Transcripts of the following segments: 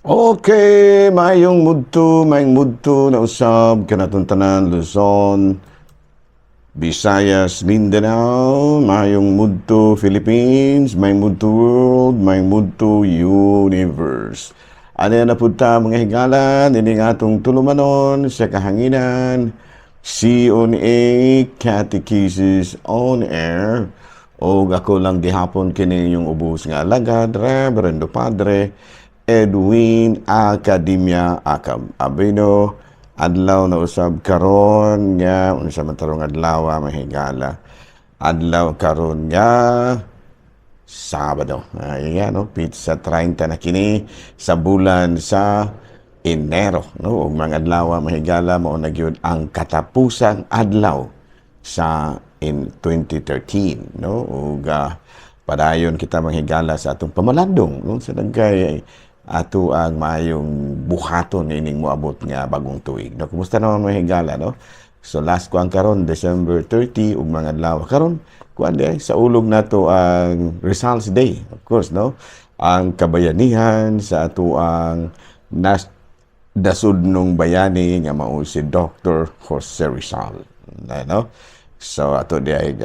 Okay, maayong mudto na usab kanatong tanan, Luzon, Visayas, Mindanao, maayong mudto Philippines, maayong mudto world, maayong mudto universe. Ano na punta, mga higala, nining atong tulumanon sa kahanginan, C on A Catechesis on Air, o ako lang gihapon kini yung ubos nga alagad, Reverendo Padre Edwin Academia Acab. Abino, adlaw na usab karon nga unsa man tarong adlaw, mahigala? Adlaw karon nga Sabado. Ay nga no, petsa 30 na kini sa bulan sa Enero, no? Ug mga adlaw, mahigala, mao na gyud ang katapusang adlaw sa in 2013, no? Ug padayon kita, manghigala, sa atong pamalandong, no, sa nagkay ato ang maayong buhaton ining moabot nga bagong tuig, no? Kumusta naman, mga higala, no? So last kuan karon, December 30, ug mga adlaw karon kuan di sa ulog nato ang Rizal's Day, of course, no, ang kabayanihan sa ato ang nas nasudnong bayani nga mao si Dr. Jose Rizal, no? So ato di ay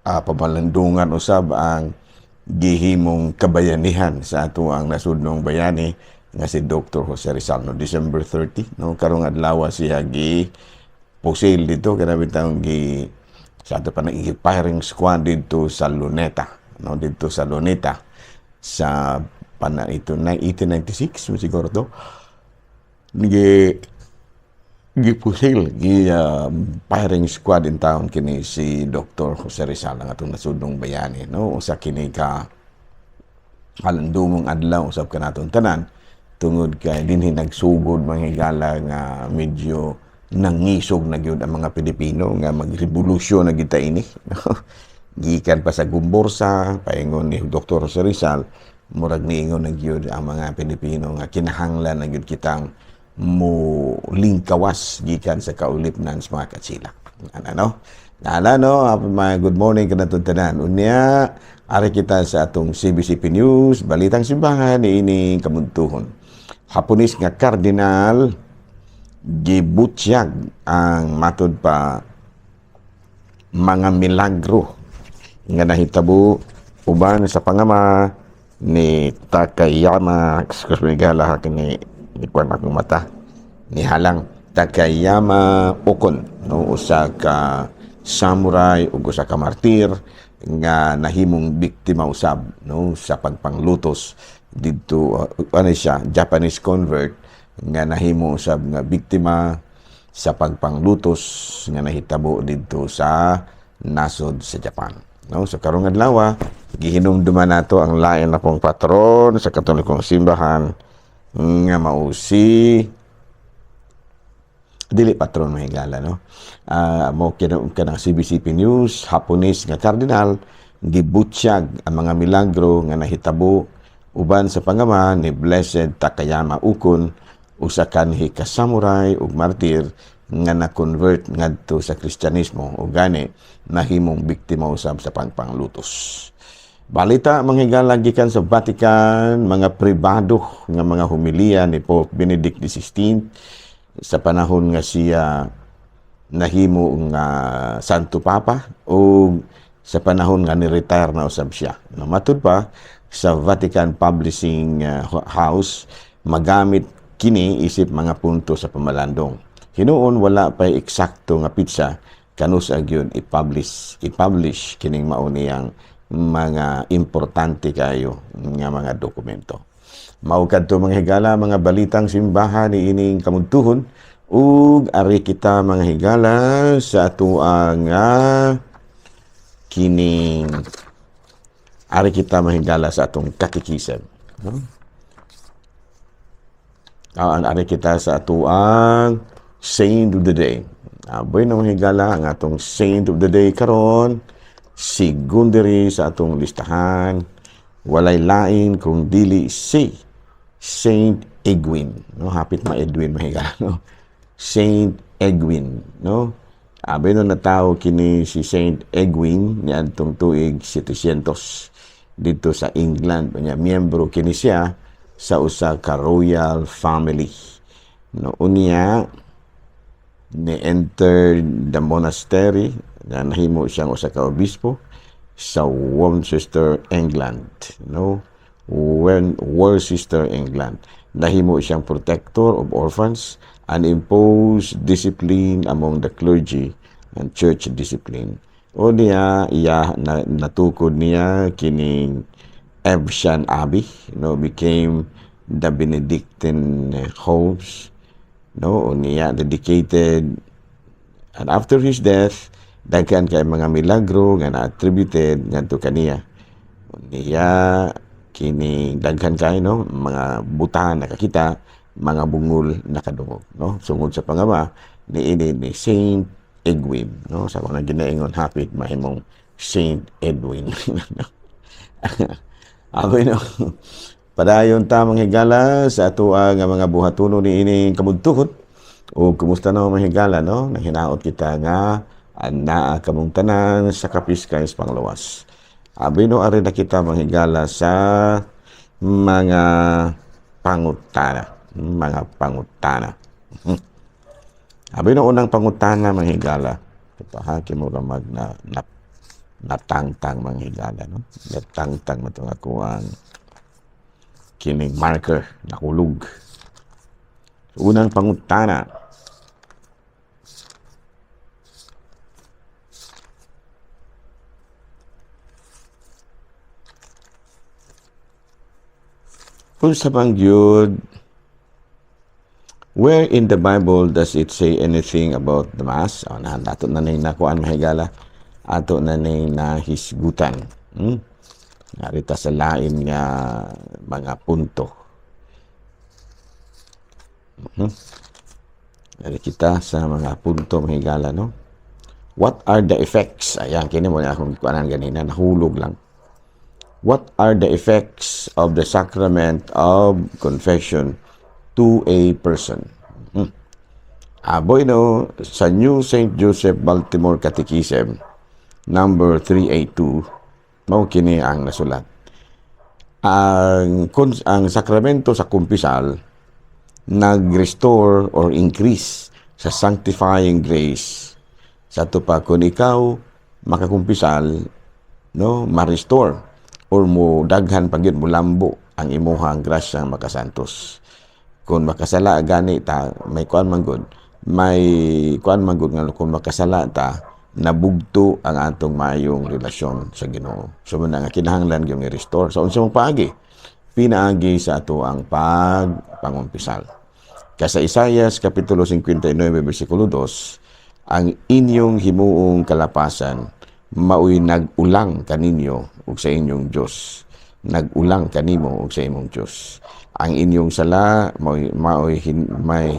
pamalandungan usab ang gihimong kabayanihan sa ato ang nasudnong bayani nga si Dr. Jose Rizal, no? December 30, no, karong adlaw siya gi pusil dito kana bitang gi sa ato pa nang firing squad dito sa Luneta, no, dito sa Luneta sa pana ito na 1896 siguro to gi gipusil, gi firing squad in town kini si Dr. Jose Rizal, ang atong nasudnong bayani, no? Usa kini ka kalandumong adlaw usab kanaton tanan tungod kay dinhi nagsugod, mga higala, nga medyo nangisog na gyud ang mga Pilipino nga magrevolusyon na gyud ta ini, no? Gikan pa sa Gomburza, paingon ni Dr. Jose Rizal, murag niingon na gyud ang mga Pilipino nga kinahanglan na gyud kitang mo lingkawas gikan sa kaulipnan sa mga Katsila. Ano, no? Nala, no, mga good morning kanatong tanan. Unya, ari kita sa atong CBCP News, Balitang Simbahan niining kamuntuhon. Hapones nga kardinal gibutyag ang matod pa mga milagro nga nahitabo uban sa pangama ni Takayama, excuse me, gala kini ni kuan akong mata ni halang, Takayama Ukon, no, usa ka samurai ug usa ka martir nga nahimong biktima usab, no, sa pagpanglutos didto. Ano siya, Japanese convert nga nahimo usab nga biktima sa pagpanglutos nga nahitabo didto sa nasod sa Japan, no? So karong adlaw gihinumduman nato ang lain na pong patron sa Katolikong simbahan nga mao si, dili patron, mahigala, no? Mo kanang CBCP News, Hapones nga kardinal gibutyag ang mga milagro nga nahitabo uban sa pangama ni Blessed Takayama Ukon, usa kanhi ka samurai ug martir nga na-convert ngadto sa Kristyanismo ug gani nahimong biktima usab sa pagpanglutos. Balita, mga higala, gikan sa Vatican, mga pribado nga mga homilya ni Pope Benedict XVI sa panahon nga siya nahimo nga Santo Papa o sa panahon nga ni-retire na usab siya. No, matud pa sa Vatican Publishing House, magamit kini isip mga punto sa pamalandong. Hinuon wala pa eksakto nga pitsa kanus-a gyud i-publish kining mao niyang mga importante kayo nga mga dokumento. Mao kadto, mga higala, mga balitang simbahan ni ining kamuntuhon, ug ari kita, mga higala, sa atoang kining ari kita, mga higala, sa atong katikisem. No? Ari kita sa atoang Saint of the Day. Aboy na, mga higala, ang atong Saint of the Day karon sigon diri sa atong listahan, walay lain kung dili si Saint Egwin, no? Hapit ma Edwin, mahigala, no? Saint Egwin, no? Abi no, natawo kini si Saint Egwin niadtong tuig 700 dito sa England. Nya miyembro kini siya sa usa ka royal family. No, unya ni enter the monastery na nahimo siyang usa ka obispo sa Worcester, England, no? When Worcester, England, nahimo siyang protector of orphans and imposed discipline among the clergy and church discipline. O niya iya na, natukod niya kining Evesham Abbey, no, became the Benedictine house, no? Niya dedicated, and after his death daghan kay mga milagro nga na-attributed ngadto kaniya. Niya kini daghan kay, no, mga buta nakakita, mga bungol nakadungog, no, sungod sa pangama niini ni Saint Egwin, no? Sa akong ginaingon, hapit mahimong Saint Edwin. Abi no, padayon ta, mga higala, sa atoa nga mga buhatuno ni ining kabugtukod. O kumusta na, mga higala, no? Nahinaot kita nga anaa kamong tanan sa kapiskay sa panglawas. Abi no, ari na kita, mga higala, sa mga pangutana. Mga pangutana. Abi no, unang pangutana, mga higala. Ito ha, kimuramag na natangtang, mga higala, no? Natangtang mo itong ako ang kining marker, nakulog. Unang pangutana. Unsa bang gyud, where in the Bible does it say anything about the Mass? Oh, na, ato na ning nakuan, mahigala. Ato na ning nahisgutan. Narita sa lain nga mga punto. Nari kita sa mga punto, mahigala, no? What are the effects? Ayan, kini mo na akong gikuanan ganina, nahulog lang. What are the effects of the sacrament of confession to a person? Aboy no, sa New St. Joseph Baltimore Catechism, number 382, mao kini ang nasulat. Ang sakramento sa kumpisal nag-restore or increase sa sanctifying grace. Sa ato pa, kung ikaw makakumpisal, no, ma-restore or mo daghan pa gyud, mo lambo ang imuhang grasya makasantos. Kung makasala gani ta, may kuan man gud, may kuan man gud nga kung makasala ta, nabugto ang atong maayong relasyon sa Ginoo. So mao na nga kinahanglan gyud i-restore. Sa unsa mong paagi? Pinaagi sa ato ang pagpangumpisal. Kay sa Isaias kapitulo 59 bersikulo 2, ang inyong himuong kalapasan maoy nag-ulang kaninyo ug sa inyong Dios. Nag-ulang kanimo ug sa imong Dios. Ang inyong sala maoy maoy hin, may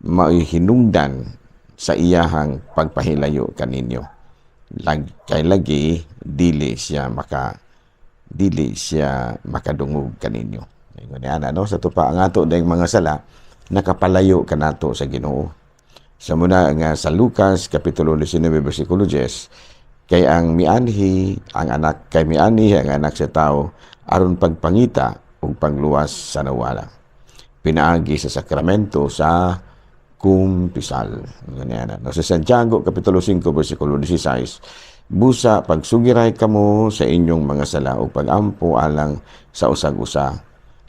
maoy hinungdan sa iyahang pagpahilayo kaninyo. Kay lagi dili siya makadungog kaninyo. Ingon niya, no? Sa tupa ang ato dayong mga sala nakapalayo kanato sa Ginoo. Sa muna nga sa Lucas kapitulo 19 bersikulo 10, kay mianhi ang anak sa tao aron pagpangita ug pagluwas sa nawala. Pinaagi sa sakramento sa kumpisal. Ganyan. No, sa Santiago kapitulo 5 bersikulo 16, busa pagsugiray kamo sa inyong mga sala ug pagampo alang sa usag-usa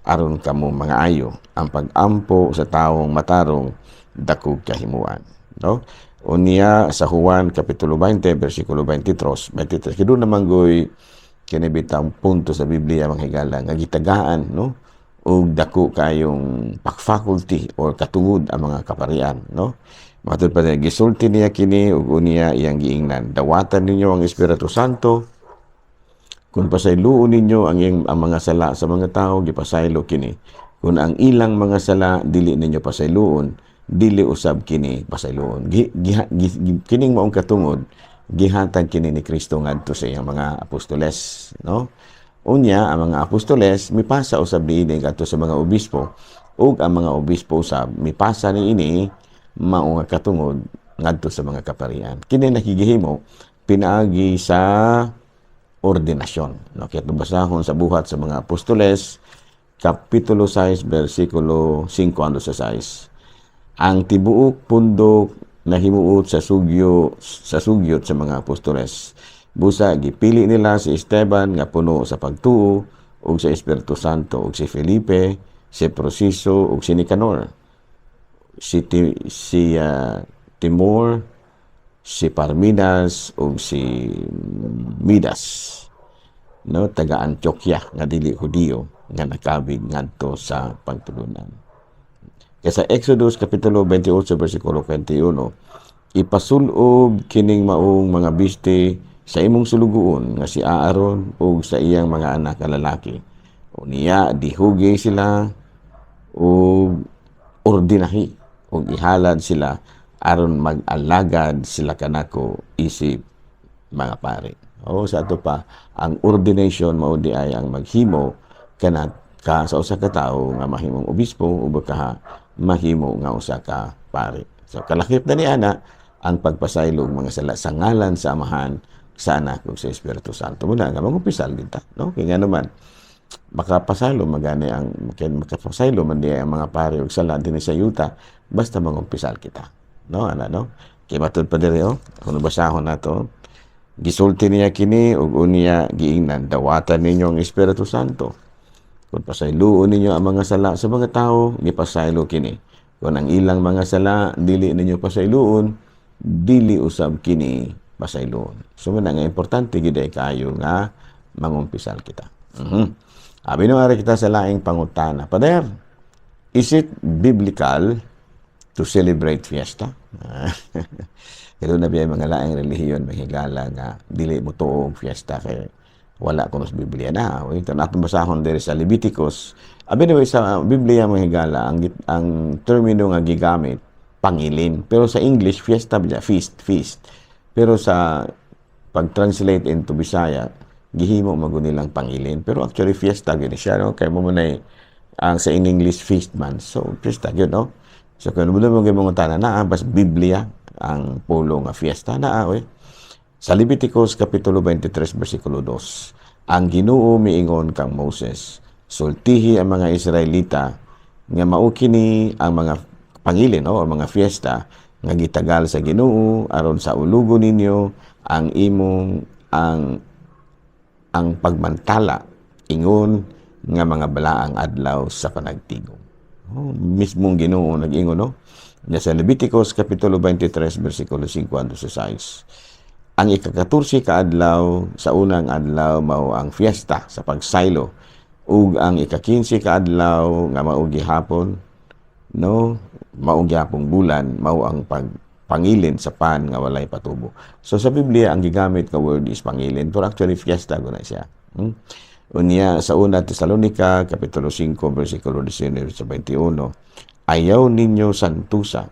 aron kamo mga ayo. Ang pagampo sa taong matarong dakog kahimuan. No? Unya sa Juan kapitulo 20 bersikulo 23, 23 kay naman goy kini bitang punto sa Biblia, mga higala, nga gitagaan, no, og dako kayong faculty or katungod ang mga kaparian, no? Matud pa gisulti niya kini ug unya iyang giingnan, "Dawatan ninyo ang Espiritu Santo. Kung pasayloon ninyo ang mga sala sa mga tao, gipasaylo kini. Kung ang ilang mga sala dili ninyo pasayloon, dili usab kini pasayloon." Gi, gi, gi, kining maong katungod gihatag kini ni Kristo ngadto sa iyang mga apostoles, no? Unya ang mga apostoles mipasa usab niini ngadto sa mga obispo ug ang mga obispo usab mipasa niini mao nga katungod ngadto sa mga kaparian. Kini nakigihimo pinaagi sa ordinasyon. No, kaya basahon sa Buhat sa mga Apostoles, Kapitulo 6 versikulo 5 hangtod sa 6. Ang tibuok pundok nahimuot sa sugyot sa mga apostoles. Busa gipili nila si Esteban nga puno sa pagtuo ug sa Espiritu Santo, ug si Felipe, si Proceso ug si Nicanor, si Timor, si Parminas ug si Midas, no, taga Antioquia nga dili Hudiyo nga nakabig ngadto sa pagtulunan. Kaya sa Exodus kapitulo 28 versikulo 21, "Ipasulob kining maong mga biste sa imong sulugoon nga si Aaron ug sa iyang mga anak nga lalaki. Unya dihugi sila ug ordinahi ug ihalad sila aron mag-alagad sila kanako isip mga pari." O sa ato pa, ang ordination mao di ay ang maghimo kanat ka sa usa ka tawo nga mahimong obispo o baka mahimo nga usa ka pari. So kalakip na ni ana ang pagpasaylo og mga sala sa ngalan sa Amahan, sa Anak ug sa Espiritu Santo. Muna nga mangumpisal gid ta, no? Kay nga naman makapasaylo magani ang kay makapasaylo man di ang mga pari og sala dinhi sa yuta basta mangumpisal kita. No, ana, no? Kay matud pa diri, oh, kung basahon nato, gisulti niya kini ug unya giingnan, "Dawatan ninyo ang Espiritu Santo. Kung pasayloon ninyo ang mga sala sa mga tao, gipasaylo kini. Kung ang ilang mga sala dili ninyo pasayloon, dili usab kini pasayloon." So mao nga importante gid ay kayo nga mangumpisal kita. Abi no, ari kita sa laing pangutana. "Pader, is it biblical to celebrate fiesta?" Kaya na biya mga laing relihiyon, may higala nga dili mo tuo og fiesta kay wala kuno sa Biblia na. Ito natong basahon diri sa Leviticus. Abi anyway, sa Biblia, mga higala, ang termino nga gigamit pangilin. Pero sa English fiesta ba, feast, feast. Pero sa pag-translate into Bisaya, gihimo man gud nilang pangilin. Pero actually fiesta gyud siya, no? Kay mo man ang sa in English feast man. So fiesta gyud, no? So kung mo mo gyud mangutana na bas Biblia ang pulo nga fiesta naa oy. Sa Leviticus kapitulo 23 versikulo 2, ang Ginoo miingon kang Moses, "Sultihi ang mga Israelita nga mao kini ang mga pangilin, no, o mga fiesta nga gitagal sa Ginoo aron saulugon ninyo ang imong ang pagmantala ingon nga mga balaang adlaw sa panagtigom." Oh, mismong Ginoo nag-ingon, no? Nya sa Leviticus kapitulo 23 versikulo 5 sa 6. Ang ika-14 ka adlaw sa unang adlaw mao ang fiesta sa pagsaylo, ug ang ika-15 ka adlaw nga mao gihapon, no, mao gihapong bulan, mao ang pagpangilin sa pan nga walay patubo. So sa Biblia ang gigamit nga word is pangilin, pero actually fiesta guna siya. Unya sa Una Tesalonica kapitulo 5 versikulo 19 sa 21, "Ayaw ninyo santusa.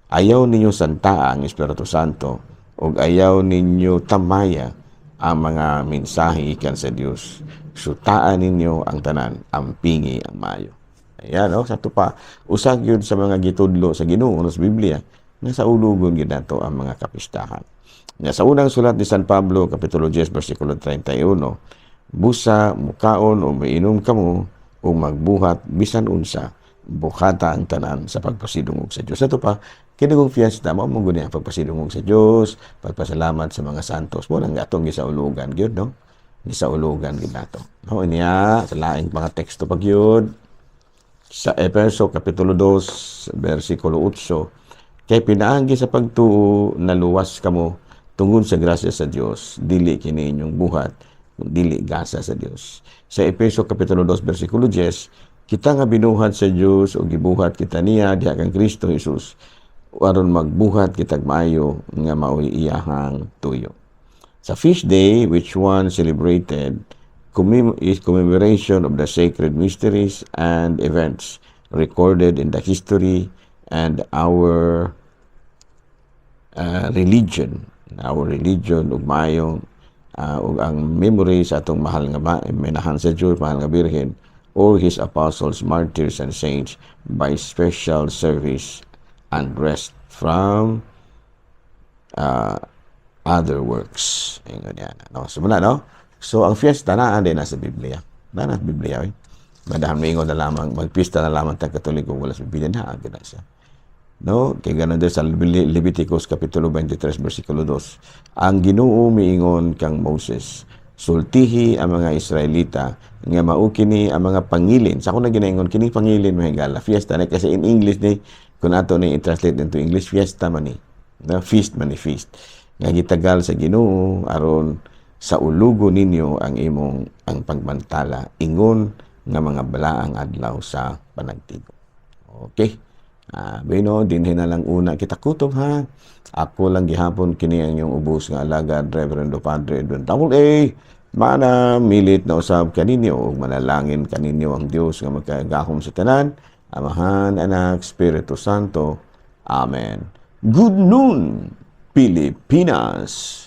Ayaw ninyo santaa ang Espiritu Santo ug ayaw ninyo tamaya ang mga mensahe ikan sa Dios. Sutaa ninyo ang tanan, ampingi ang maayo." Ayan, no? Sa ato pa, usag yun sa mga gitudlo sa Ginoo sa Biblia, nga saulugon gid nato ang mga kapistahan. Nga sa unang sulat ni San Pablo, Kapitulo 10, versikulo 31, "Busa, mukaon o mainom kamo o magbuhat bisan unsa, buhata ang tanan sa pagpasidungog sa Dios." Ato pa, kini kong fiesta, mao mo guni ang pagpasidungog sa Dios, pagpasalamat sa mga santos. Mo nang atong gisaulugan gyud, no? Gisaulugan gyud nato. No, niya sa laing mga teksto pag yun. Sa Efeso kapitulo 2 versikulo 8, "Kay pinaagi sa pagtuo naluwas kamo tungod sa grasya sa Dios, dili kini inyong buhat, dili gasa sa Dios." Sa Efeso kapitulo 2 versikulo 10, "Kita nga binuhat sa Dios o gibuhat kita niya diha kang Kristo Jesus aron magbuhat kitag maayo nga maoy iyahang tuyo." Sa feast day which one celebrated is commemoration of the sacred mysteries and events recorded in the history and our religion ug maayong ug ang memory sa atong mahal nga minahan sa Dios, mahal nga Birhen, or his apostles, martyrs and saints by special service and rest from other works. Ingon yan. No? So, muna, no? So, ang fiesta na din nasa Biblia. Na nasa Biblia, eh. Madahan moingon na lamang, magpista na lamang tag Katoliko, wala sa Biblia na gina siya. No, kay ganon din sa Leviticus kapitulo 23 bersikulo 2. Ang Ginoo miingon kang Moses, "Sultihi ang mga Israelita nga mao kini ang mga pangilin." Sa ako na ginaingon kini pangilin, mga higala, fiesta na kasi in English ni, kung ato ni i-translate into English, fiesta man ni. No, feast man ni, feast. Nga gitagal sa Ginoo aron sa ulugo ninyo ang imong ang pagbantala ingon nga mga balaang adlaw sa panagtigo. Okay. Bueno, dinhi na lang una kita kutob ha. Ako lang gihapon kini ang inyong ubos nga alagad, Reverendo Padre Edwin Double A. Mana milit na usab kaninyo ug manalangin kaninyo ang Dios nga magkagahom sa tanan, Amahan, Anak, Espiritu Santo. Amen. Good noon, Pilipinas.